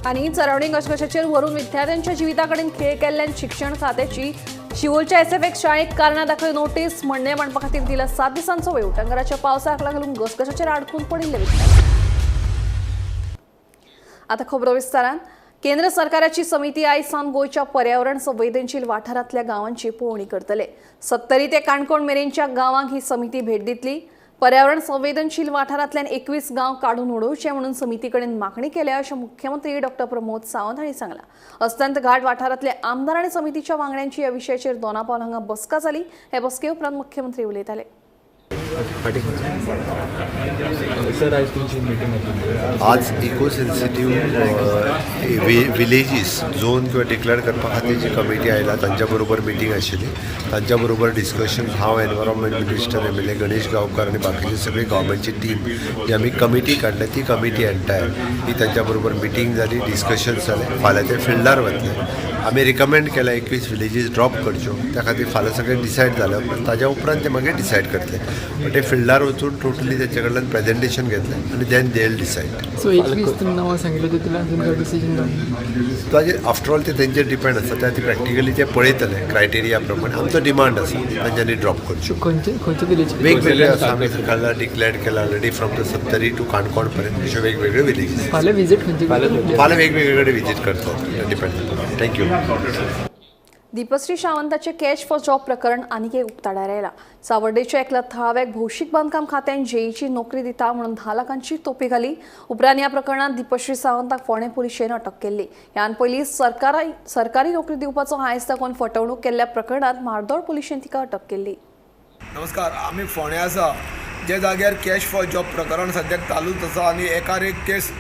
आनी चरवणी घसघशाचेर व्हरून विद्यार्थ्यांच्या जिविता कडेन खेळ केल्ल्यान शिक्षण खात्याची शिवोलच्या एसएफएक्स शाळेक कारणां दाखय नोटीस. म्हणणें मांडपा खातीर दिला 7 दिसांचो वेळ. उटंगराच्या पावसाक लागून घसघशाचेर आडकून पडिल्ले विद्यार्थी. आता खबरो विस्तारान. केंद्र सरकाराची समिती आयज सावन गोंयच्या पर्यावरण संवेदनशील वाठारांतल्या गांवांची पळोवणी करतले. सत्तरी ते काणकोण मेरेनच्या गांवांक ही समिती भेट दितली. पर्यावरण संवेदनशील वाठारांतल्यान 21 गांव काडून उडोवचे म्हणून समिती कडेन मागणी केल्या अशें मुख्यमंत्री डॉक्टर प्रमोद सावंत हांणी सांगलां. अस्तंत घाट वाठारांतले आमदार आनी समितीच्या वांगड्यांची ह्या विशयाचेर दोनापावल हांगा बसका जाली. हे बसके उपरांत मुख्यमंत्री उलयताले. सर, आज तुमची मिटिंग आशिल्ली. आज इको सेन्सिटीव विलेजीस झोन किंवा डिक्लेअर करपा खातीर जी कमिटी आयला तांच्या बरोबर मिटींग आशिल्ली. तांच्या बरोबर डिस्कशन हांव, एनवायरमेंट मिनिस्टर, एमएलए गणेश गांवकार आनी बाकीचे सगळी गव्हर्मेंटची टीम जी आमी कमिटी काडल्या ती कमिटी एंटायर ही तांच्या बरोबर मिटींग जाली, डिस्कशन जालें. फाल्यां ते फिल्डार वतले. आमी रिकमेंड केला 21 विलेजीस ड्रॉप करच्यो. त्या खातीर फाल्यां सगळें डिसायड जालें उपरांत ताज्या उपरांत ते मागीर डिसायड करतले. बट ते फिल्डार वचून टोटली तेंचे कडल्यान प्रेजेंटेशन घेतलें आनी then they will decide. So 21 तुम्ही नावं सांगितलं होतं, तुला अजून काय डिसिजन नाही? ताजेर आफ्टर ऑल ते तेंचेर डिपेंड आसा. ते आतां प्रॅक्टिकली ते पळयतले. क्रायटेरिया प्रमाणे आमचो डिमांड आसा तांच्यांनी ड्रॉप करच्यो. खंयचे खंयचे विलेज? वेगवेगळे आसा. आमी सकाळ डिक्लेअर केला already from the Sattari to Canacona पर्यंत अश्यो वेगवेगळ्यो विलेजीस. फाल्यां विजीट खंयचे? फाल्यां वेगवेगळे कडेन विजीट करतात, डिपेंड. Thank you. Deepshri सावंताचे कॅश फॉर जॉब प्रकरण आनीक एक उक्ताडार आयला. सावर्डेच्या एकल्या थळाव्याक भौशीक बांदकाम खात्यान जेईची नोकरी दिता म्हणून 10 लाखांची तोपी घाली. उपरांत ह्या प्रकरणात दीपश्री सावंताक फोंडें पुलिशेन अटक केल्ली. ह्यान पयलीं सरकारी नोकरी दिवपाचो हांयस दाखोवन फटवणूक केल्ल्या प्रकरणात म्हार्दोळ पुलिशेन तिका अटक केल्ली. नमस्कार. आमी फोंड्या आसा, जे जाग्यार कॅश फॉर जॉब प्रकरण सद्याक चालूच आसा आनी एकार एक केस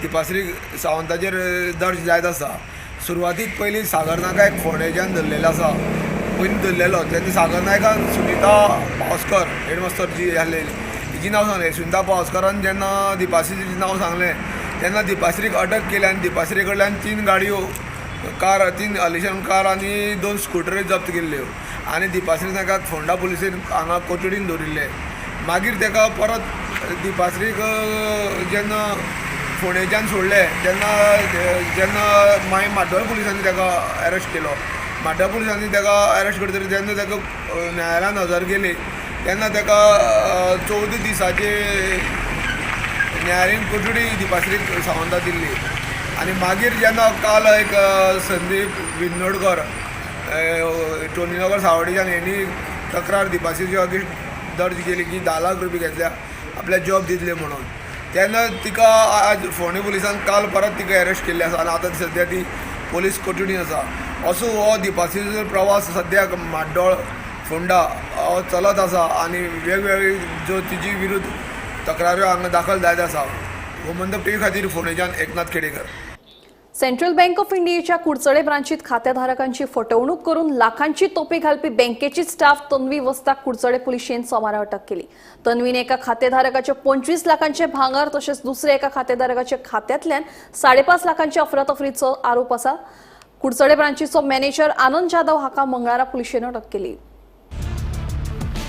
दिपाश्री सावंताचेर दर्ज जायत आसा. सुरवातीक पयलीं सागर नायकाक फोंडेच्यान धरलेलो आसा. पयलीं धरलेलो तेन्ना सागर नायकान सुनिता पावसकर हेडमास्तर जी आसलेली तिची नांव सांगलें. सुनिता पावसकरान जेन्ना दिपाश्रीचें नांव सांगलें तेन्ना दिपाश्रीक अटक केली आनी दिपाश्री कडल्यान तीन गाडयो, कार, तीन आलिशान कार आनी दोन स्कुटरी जप्त केल्ल्यो आनी दिपाश्री नायकाक फोंडा पुलिसेन हांगा कोठडीन दवरिल्ले. मागीर ताका परत दिपाश्रीक जेन्ना फोंडेच्यान सोडले तेन्ना जेन्ना मागीर म्हाड्डोळ पुलिसांनी ताका अरेस्ट केलो. म्हाड्डोळ पुलिसांनी ताका अरेस्ट करतकीर जेन्ना ताका न्यायालयान हजर केली तेन्ना ताका 14 दिसाचे न्यायालयीन कोठडी दिपाश्री सावंता दिल्ली. आनी मागीर जेन्ना काल एक संदीप विन्नोडकर, टोनीनगर सावडेच्यान, हेणी तक्रार दिपाश्रीच्या अगेन्स्ट दर्ज केली की 10 लाख रुपया घेतल्या, आपल्या जॉब दितले म्हणून, तेन्ना तिका आज फोंडें पुलिसान काल परत तिका अरेस्ट केल्ली आसा आनी आतां सद्या ती पोलीस कोठडीन आसा. असो हो दिपाश्रीचो प्रवास सद्याक म्हाड्डोळ, फोंडा हो चलत आसा आनी वेगवेगळी ज्यो तिजी विरुद्ध तक्राऱ्यो हांगा दाखल जायत आसा. गोमंतक टीव्ही खातीर फोंडेच्यान Eknath Khedekar. Central bank of इंडियाच्या कुडचडे ब्रांचीत खात्याधारकांची फटवणूक करून लाखांची तोपी घालपी बँकेची स्टाफ तन्वी वस्ताक कुडचडे पुलिशेन सोमारा अटक केली. तन्वीने एका खातेधारकाचे 25 लाखांचे भांगर तशेंच दुसऱ्या एका खातेधारकाच्या खात्यांतल्यान 5.5 लाखांचे अफरातफरीचो आरोप आसा. कुडचडे ब्रांचीचो मॅनेजर आनंद जाधव हाका मंगळारा पुलिशेन अटक केली.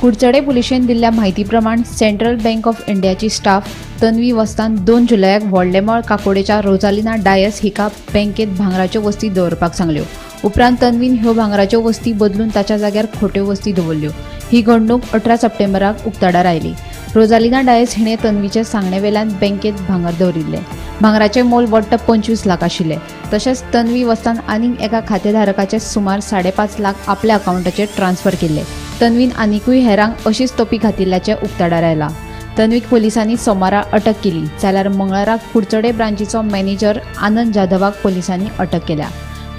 कुडचडे पुलिशेन दिल्ल्या म्हायती प्रमाण सेंट्रल बँक ऑफ इंडियाची स्टाफ तन्वी वस्तान 2 जुलयाक व्हडलेमळ काकोडेच्या रोजालिना डायस हिका बँकेत भांगराच्यो वस्ती दवरपाक सांगल्यो. उपरांत तन्वीन ह्यो भांगराच्यो वस्ती बदलून ताच्या जाग्यार खोट्यो वस्ती दवरल्यो. ही घडणूक 18 सप्टेंबराक उक्ताडार आयली. रोजालिना डायस हिणें तन्वीचे सांगणे वेल्यान बँकेत भांगर दवरिल्लें. भांगराचें मोल वट्ट 25 लाख आशिल्लें. तशेंच तन्वी वस्तान आनीक एका खातेधारकाचे सुमार 5.5 लाख आपल्या अकावंटाचेर ट्रान्स्फर केल्ले. तन्वीन आनिकूय हेरांक अशीच तोपी घातिल्ल्याचें उक्ताडार आयलां. तन्वीक पोलिसांनी सोमारा अटक केली, जाल्यार मंगळाराक कुडचडे ब्रांचीचो मॅनेजर आनंद जाधवाक पोलिसांनी अटक केल्या.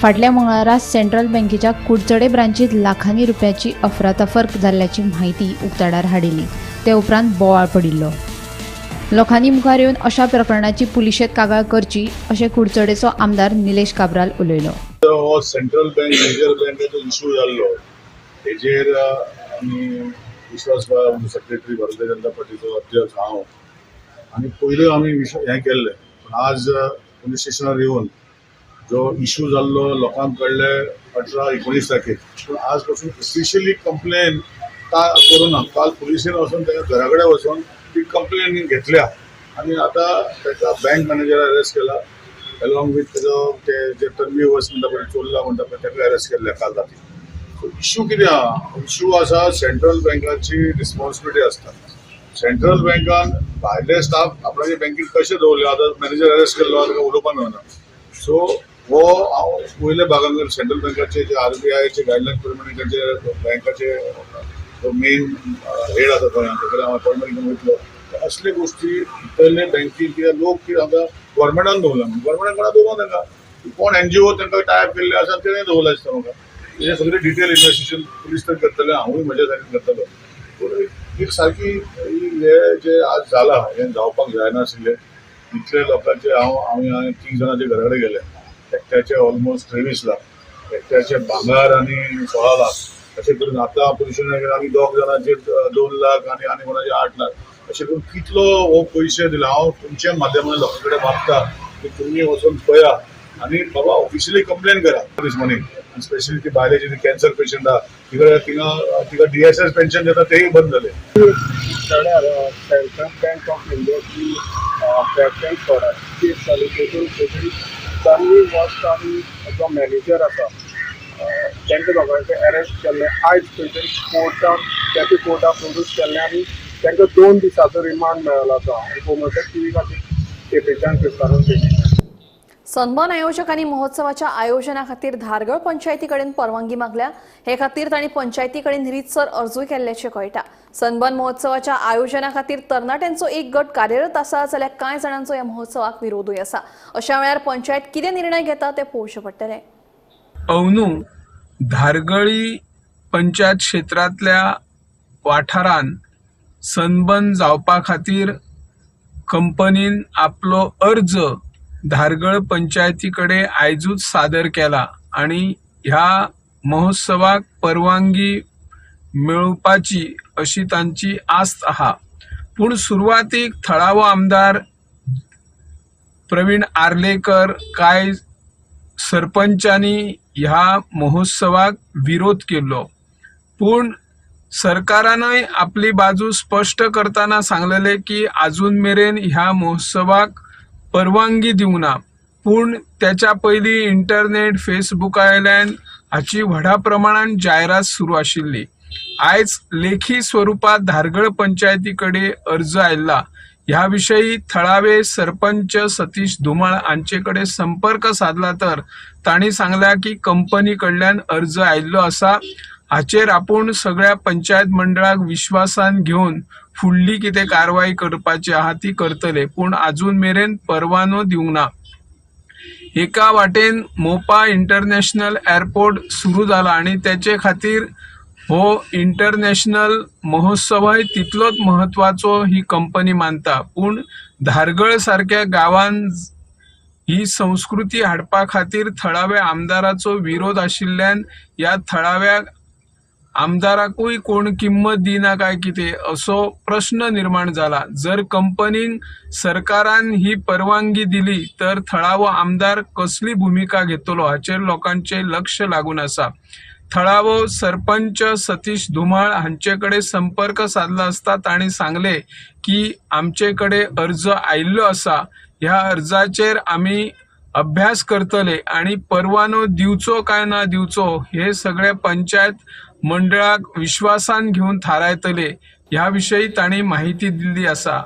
फाटल्या मंगळारा सेंट्रल बँकेच्या कुडचडे ब्रांचीत लाखांनी रुपयाची अफरातफर जाल्ल्याची म्हायती उक्ताडार हाडिल्ली. ते उपरांत बोवाळ पडिल्लो. लोकांनी मुखार येवन अशा प्रकरणाची पुलिशेंत कागाळ करची अशें कुडचडेचो आमदार निलेश काब्राल उलयलो. हो सेंट्रल बँक, मेजर बँकेचो इशू जाल्लो, हेजेर आमी विश्वास सेक्रेटरी, भारतीय जनता पार्टीचो अध्यक्ष हांव आनी पयल्यो आमी हें केल्लें. पूण आज पुलीस स्टेशनार येवन जो इशू जाल्लो लोकांक कळ्ळें 18 19 तारखेक, पूण आज पासून ऑफिशियली कंप्लेन का करूं ना. काल पुलिसेन वचून ताका घरा कडेन वचून ती कंप्लेन घेतल्या आनी आतां ताका बँक मॅनेजर अरेस्ट केला. अलॉंग विथ तेजो ते जे तन्वी वस म्हणटा पळय, चोरला म्हणटा पळय, ताका अरेस्ट केल्ले काल राती. सो इश्यू कितें आहा? इश्यू आसा, सेंट्रल बँकाची रिस्पॉन्सिबिलिटी आसता. सेंट्रल बँकान भायले स्टाफ आपणाचे बँकेत कशे दवरले? आतां मॅनेजर अरेस्ट केल्लो आहा, ताका उलोवपाक मेळना. सो हो हांव वयल्या भागान सेंट्रल बँकाचे जे आरबीआयचे गायडलायन प्रमाणे तांचे बँकाचे जो मेन हेड आसा गोंयांत, ताका हांव अपॉयंटमेंट घेवन वयतलो. असले गोश्टी भितरले बँकेन कित्याक लोक कितें सांगता, गव्हर्मेंटान दवरला म्हणून. गव्हर्मेंटान कोणा दवरूं तांकां? कोण एनजीओ तांकां टायप केल्ले आसा, तेणें दवरला दिसता म्हाका. हें सगळें डिटेल इन्वेस्टिगेशन पुलीस तर करतले, हांवूय म्हज्या सायडीन करतलो. पूण एक सारकी हे जे आज जाला, हें जावपाक जायनाशिल्लें. इतले लोकांचे हांव आमी हांवें तीग जाणांच्या घरा कडेन गेले. एकट्याचे ऑलमोस्ट 23 लाख, एकट्याचे भांगर आनी 16 लाख, अशें करून आतां पोजिशन आमी दोग जाणांचे 2 लाख आनी आनी कोणाचे 8 लाख, अशें करून कितलो हो पयशे दिला. हांव तुमच्या माध्यमान लोकां कडेन मागता की तुमी वचून पळया आनी बाबा ऑफिशियली कंप्लेन करा. दीस मनी स्पेशली ती बायलेची कॅन्सर पेशंट आहा, तिका थिंगा तिका डीएसएस पेन्शन दिता, तेय बंद जाले. जाल्यार सेंट्रल बँक ऑफ इंडियाची थेफ्ट अँड फ्रॉडाची केस जाली. तेतून पयली तन्वी वस्त आनी जो मॅनेजर आसा, तांकां दोगांक अरेस्ट केल्लें. आयज खंय तरी कोर्टान केपें कोर्टान प्रोड्यूस केल्लें आनी तांकां 2 दिसाचो रिमांड मेळ्ळो आसा. आनी गोमंतक टिवी खातीर केपेंच्यान क्रिस्तानून पेटी. सनबर्न आयोजकांनी महोत्सवाच्या आयोजना खातीर धारगळ पंचायती कडेन परवानगी मागल्या. हे खातीर तांणी पंचायती कडेन रितसर अर्जूय केल्ल्याचें कळटा. सनबर्न महोत्सवाच्या आयोजना खातीर तरणाट्यांचो एक गट कार्यरत आसा, जाल्यार कांय जाणांचो ह्या महोत्सवाक विरोधूय आसा. अशा वेळार पंचायत कितें निर्णय घेता तें पळोवचें पडटलें. अंदू धारगळी पंचायत क्षेत्रांतल्या वाठारान सनबर्न जावपा खातीर कंपनीन आपलो अर्ज धारगळ पंचायती कडेन आयजूच सादर केला आनी ह्या महोत्सवाक परवानगी मेळोवपाची अशी तांची आस्त आहा. पूण सुरवातीक थळावो आमदार प्रवीण आर्लेकर, कांय सरपंचांनी ह्या महोत्सवाक विरोध केल्लो. पूण सरकारानय आपली बाजू स्पश्ट करतना सांगलेले की आजून मेरेन ह्या महोत्सवाक परवानगी दिवंक ना. पूण त्याच्या पयलीं इंटरनेट, फेसबुका वयल्यान हाची व्हडा प्रमाणान जायरात सुरू आशिल्ली. आयज लेखी स्वरुपात धारगळ पंचायती कडेन अर्ज आयला. ह्या विशयी थळावे सरपंच सतीश धुमाळ हांचे कडेन संपर्क सादला तर तांणी सांगला की कंपनी कडल्यान अर्ज आयिल्लो आसा, हाचेर आपूण सगळ्या पंचायत मंडळाक विश्वासान घेवन फुडली कितें कारवाय करपाची आहा ती करतले. पूण आजून मेरेन परवानो दिवंक ना. एका वाटेन मोपा इंटरनॅशनल एअरपोर्ट सुरू जाला आनी तेचे खातीर हो इंटरनॅशनल महोत्सवय तितलोच म्हत्वाचो ही कंपनी मानता. पूण धारगळ सारक्या गांवान ही संस्कृती हाडपा खातीर थळाव्या आमदाराचो विरोध आशिल्ल्यान ह्या थळाव्या आमदाराकूय कोण किंमत दिना काय कितें, असो प्रश्न निर्माण जाला. जर कंपनीक सरकारान ही परवानगी दिली तर थळावो आमदार कसली भुमिका घेतलो, हाचेर लोकांचें लक्ष लागून आसा. थळावो सरपंच सतीश धुमाळ हांचे कडेन संपर्क सादला आसता तांणी सांगले की आमचे कडेन अर्ज आयिल्लो आसा, ह्या अर्जाचेर आमी अभ्यास करतले आनी परवानो दिवचो काय ना दिवचो हे सगळे पंचायत मंडळाक विश्वासान घेवन थारायतले. ह्या विशयी तांणी माहिती दिल्ली आसा.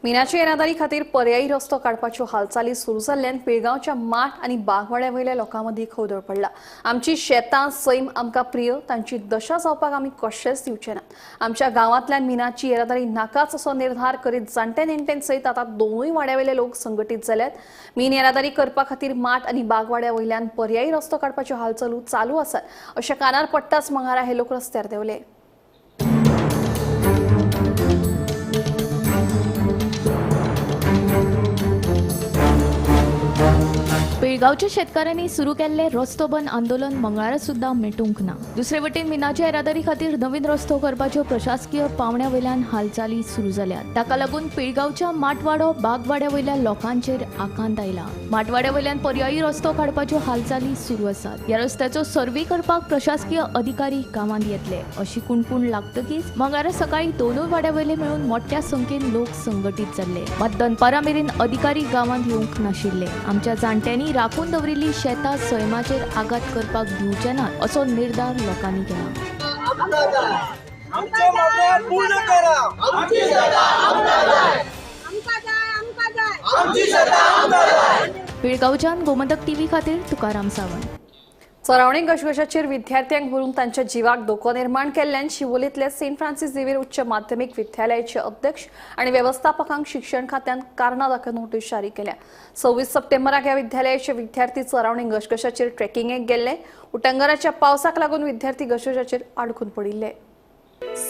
मिनाची येरादारी खातीर पर्यायी रस्तो काडपाच्यो हालचाली सुरू जाल्ल्यान पिळगांवच्या माठ आनी बागवाड्या वयल्या लोकां मदीं खवदळ पडला. आमची शेतां, सैम आमकां प्रिय, तांची दशा जावपाक आमी कशेंच दिवचे नात. आमच्या गांवांतल्यान मिनाची येरादारी नाकाच असो निर्धार करीत जाणटे नेणट्यां सयत आतां दोनूय वाड्या वयले लोक संघटीत जाल्यात. मीन येरादारी करपा खातीर माठ आनी बागवाड्या वयल्यान पर्यायी रस्तो काडपाच्यो हालचाली चालू आसात अशें कानार पडटाच मंगळारा हे लोक रस्त्यार देंवले. पिळगांवच्या शेतकारांनी सुरू केल्ले रस्तो बंद आंदोलन मंगळारा सुद्दां मिटूंक ना. दुसरे वटेन मिनाच्या येरादारी खातीर नवीन रस्तो करपाच्यो प्रशासकीय पावंड्या वयल्यान हालचाली सुरू जाल्यात. ताका लागून पिळगांवच्या माटवाडो बागवाड्या वयल्या लोकांचेर आकांत आयला. माटवाड्या वयल्यान पर्यायी रस्तो काडपाच्यो हालचाली सुरू आसात. ह्या रस्त्याचो सर्वे करपाक प्रशासकीय अधिकारी गांवांत येतले अशी कुणकूण लागतकीच मंगळारा सकाळी दोनूय वाड्या वयले मेळून मोठ्या संख्येन लोक संघटीत जाल्ले. मात दनपारा मेरेन अधिकारी गांवांत येवंक नाशिल्ले. आमच्या जाणट्यांनी राखून दवरिल्ली शेतां सैमाचेर आघात करपाक दिवचे ना असो निर्धार लोकांनी केला. पिळगांवच्यान गोमंतक टीव्ही खातीर तुकाराम सावंत. चरावणे घसघशाचेर विद्यार्थ्यांक व्हरून तांच्या जिवाक धोको निर्माण केल्ल्यान शिवोलेंतल्या सेंट फ्रांसीस झेवियर उच्च माध्यमीक विद्यालयाचे अध्यक्ष आनी वेवस्थापकांक शिक्षण खात्यान कारणां दाखय नोटीस जारी केल्या. 26 सप्टेंबराक ह्या विद्यालयाचे विद्यार्थी चरावणे घसघशाचेर ट्रेकिंगेक गेल्ले. उटंगराच्या पावसाक लागून विद्यार्थी घसघशाचेर आडकून पडिल्ले.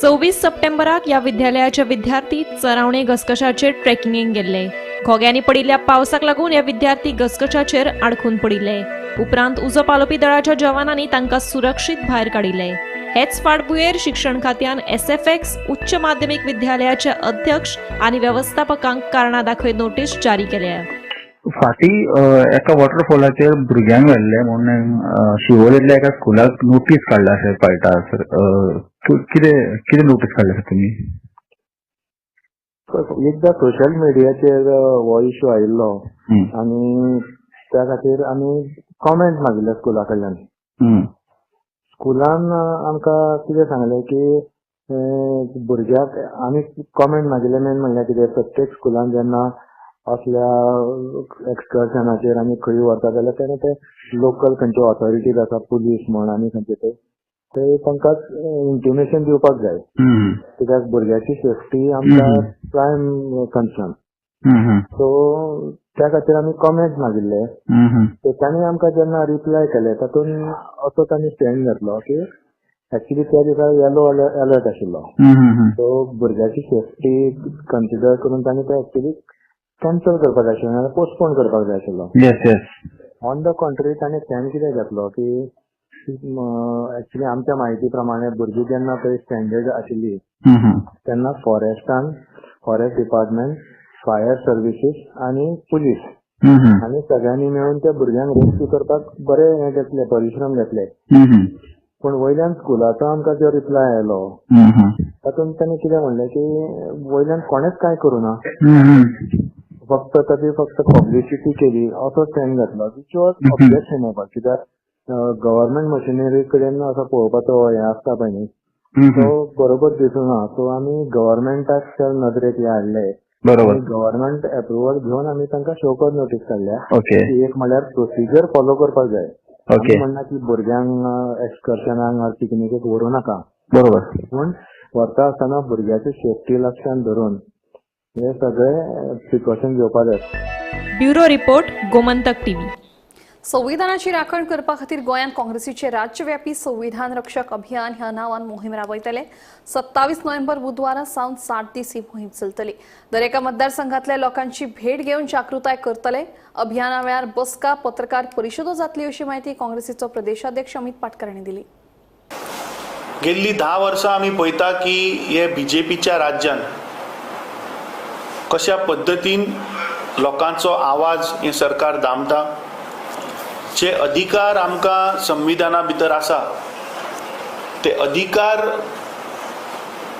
26 सप्टेंबराक ह्या विद्यालयाचे विद्यार्थी चरावणे घसघशाचेर ट्रेकिंगेक गेल्ले. घोग्यांनी पडिल्ल्या पावसाक लागून हे विद्यार्थी घसघशाचेर आडकून पडिल्ले. उपरांत उजो पालोवपी दळाच्या जवानांनी तांकां सुरक्षीत भायर काडिल्ले. हेच फाटभुंयेर शिक्षण खात्यान SFX उच्च माध्यमीक विद्यालयाचे अध्यक्ष आनी वेवस्थापकांक कारणां दाखय नोटीस जारी केल्या. फाटी एका वॉटरफॉलाचेर भुरग्यांक व्हेल्ले म्हणून शिवोलेंतल्या एका स्कुलाक नोटीस काडल्या अशें कळटा. सर, कितें कितें नोटीस काडल्या सर तुमी? एकदा सोशल मिडियाचेर हो इशू आयिल्लो आनी त्या खातीर आमी कॉमेंट मागिल्ले स्कुला कडल्यान. स्कुलान आमकां कितें सांगलें की भुरग्यांक आमी कॉमेंट मागिल्ले मेन म्हणल्यार कितें, प्रत्येक स्कुलान जेन्ना असल्या एक्सकर्शनाचेर आमी खंय व्हरता जाल्यार तेन्ना ते लोकल खंयचे ऑथॉरिटीज आसा, पुलीस म्हण आनी खंयचे ते तांकां इंटिमेशन दिवपाक जाय, कित्याक भुरग्याची सेफ्टी आमकां प्रायम कन्सर्न. सो त्या खातीर आमी कॉमेंट मागिल्ले. ते तांणी आमकां जेन्ना रिप्लाय केले तातूंत असो तांणी स्टँड घेतलो की एक्चुली त्या दिसा येलो अलर्ट आशिल्लो, सो भुरग्याची सेफ्टी कन्सिडर करून तांणी ते एक्चुली कॅन्सल करपाक जाय आशिल्लें, पोस्टपोन करपाक जाय आशिल्लो. ऑन the contrary तांणी स्टँड कितें घेतलो की एक्चुली आमच्या म्हायती प्रमाणे भुरगीं जेन्ना थंय स्टँडर्ड आशिल्ली तेन्ना फॉरेस्टान, फॉरेस्ट डिपार्टमेंट, फायर सर्विसीस आनी पुलीस आनी सगळ्यांनी मेळून त्या भुरग्यांक रेस्क्यू करपाक बरे हे घेतले, परिश्रम घेतले. पूण वयल्यान स्कुलाचो आमकां जो रिप्लाय आयलो तातूंत तांणी कितें म्हणलें की वयल्यान कोणेच कांय करूं ना, फक्त ताची फक्त पब्लिसिटी केली असो स्टँड घेतलो, which was objectionable. कित्याक गव्हर्मेंट मशिनरी कडेन असो पळोवपाचो हें आसता पळय न्ही, तो बरोबर दिसना. सो आमी गव्हर्मेंटाक नदरेक हें हाडलें, बरोबर, गव्हर्मेंट एप्रुवल घेवन आमी तांकां शोकॉज नोटीस काडल्या. एक म्हणल्यार प्रोसिजर फॉलो करपाक जाय. म्हणना की भुरग्यांक एक्सकर्शनाक पिकनिकेक व्हरूं नाका, बरोबर, पूण व्हरता आसतना भुरग्याची सेफ्टी लक्षांत धरून हे सगळे प्रिकॉशन घेवपाक जाय. Bureau report, Gomantak TV. संविधानाची राखण करपा खातीर गोंयांत काँग्रेसीचे राज्यव्यापी संविधान रक्षक अभियान ह्या नांवान मोहीम राबयतले. 27 नोव्हेंबर बुधवारा सावन 60 दीस ही मोहीम चलतली. दरेका मतदारसंघातल्या लोकांची भेट घेवन जागृताय करतले. अभियाना वेळार बसका, पत्रकार परिशदो जातली अशी माहिती काँग्रेसीचो प्रदेशाध्यक्ष अमित पाटकर हांणी दिली. गेल्ली 10 वर्सां आमी पळयता की हे बीजेपीच्या राज्यान कशा पद्दतीन लोकांचो आवाज हें सरकार दामता. जे अधिकार आमकां संविधाना भितर आसा ते अधिकार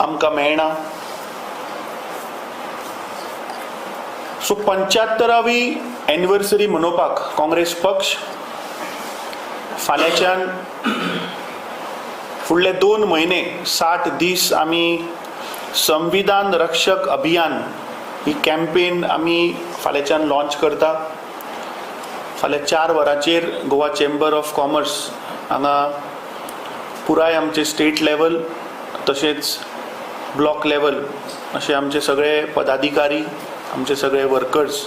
आमकां मेळना. सो 75वी एनिवर्सरी मनोवपाक काँग्रेस पक्ष फाल्यांच्यान फुडले 2 म्हयने 60 दीस आमी संविधान रक्षक अभियान ही कॅम्पेन आमी फाल्यांच्यान लॉन्च करता. फाल्यां 4 वरांचेर गोवा चेंबर ऑफ कॉमर्स हांगा पुराय आमचे स्टेट लेवल तशेंच ब्लॉक लेवल अशे आमचे सगळे पदाधिकारी, आमचे सगळे वर्कर्स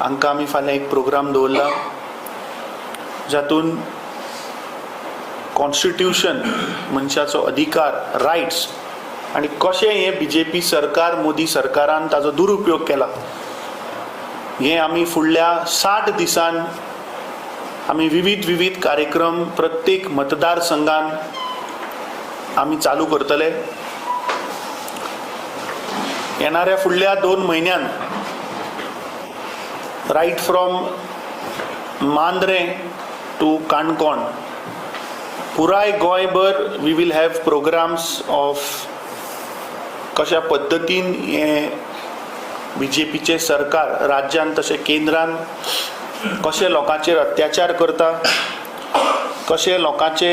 हांकां आमी फाल्यां एक प्रोग्राम दवरला जातून कॉन्स्टिट्युशन, मनशाचो अधिकार, रायट्स आनी कशें हें बीजेपी सरकार, मोदी सरकारान ताजो दुरुपयोग केला हें आमी फुडल्या 60 दिसान आमी विविध विविध कार्यक्रम प्रत्येक मतदारसंघान आमी चालू करतले. येणाऱ्या फुडल्या 2 म्हयन्यान right from Mandrem to Canacona पुराय गोंयभर we will have programs of कशा पद्दतीन हें बीजेपीचें सरकार राज्यान तशें केंद्रान कशें लोकांचेर अत्याचार करता, कशें लोकांचे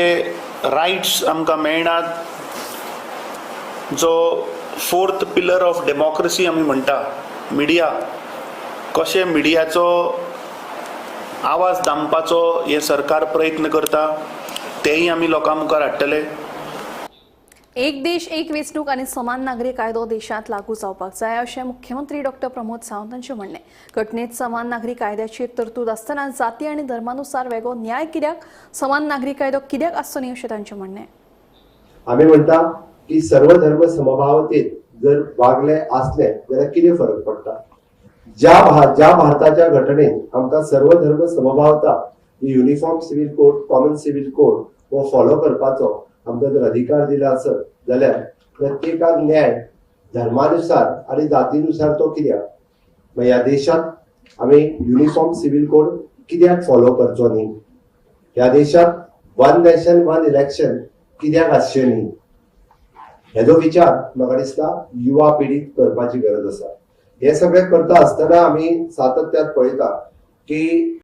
रायट्स आमकां मेळनात, जो फोर्थ पिलर ऑफ डेमोक्रेसी आमी म्हणटा मिडिया, कशें मिडियाचो आवाज दामपाचो हें सरकार प्रयत्न करता तेंय आमी लोकां मुखार हाडटले. एक देश एक वेंचणूक आनी समान नागरी कायदो देशांत लागू जावपाक जाय अशें मुख्यमंत्री डॉक्टर प्रमोद सावंत हांचें म्हणणें. घटनेत समान नागरी कायद्याची तरतूद आसतना जाती आनी धर्मानुसार वेगळो न्याय कित्याक, समान नागरी कायदो कित्याक आसचो न्ही अशें तांचें म्हणणें. आमी म्हणटा की सर्व धर्म समभावतेत जर वागले असले जाल्यार कितें फरक पडटा? ज्या भारताच्या घटनेत आमकां सर्व धर्म समभावता uniform civil code, common civil code हो फॉलो करपाचो आमकां जर अधिकार दिला आसत जाल्यार प्रत्येकाक न्याय धर्मानुसार आनी जातीनुसार तो कित्याक? ह्या देशांत आमी युनिफॉर्म सिव्हिल कोड कित्याक फॉलो करचो न्ही? ह्या देशांत वन नॅशन वन इलेक्शन कित्याक आसचें न्ही? हेजो विचार म्हाका दिसता युवा पिढीक करपाची गरज आसा. हे सगळें करता आसतना आमी सातत्यात पळयता की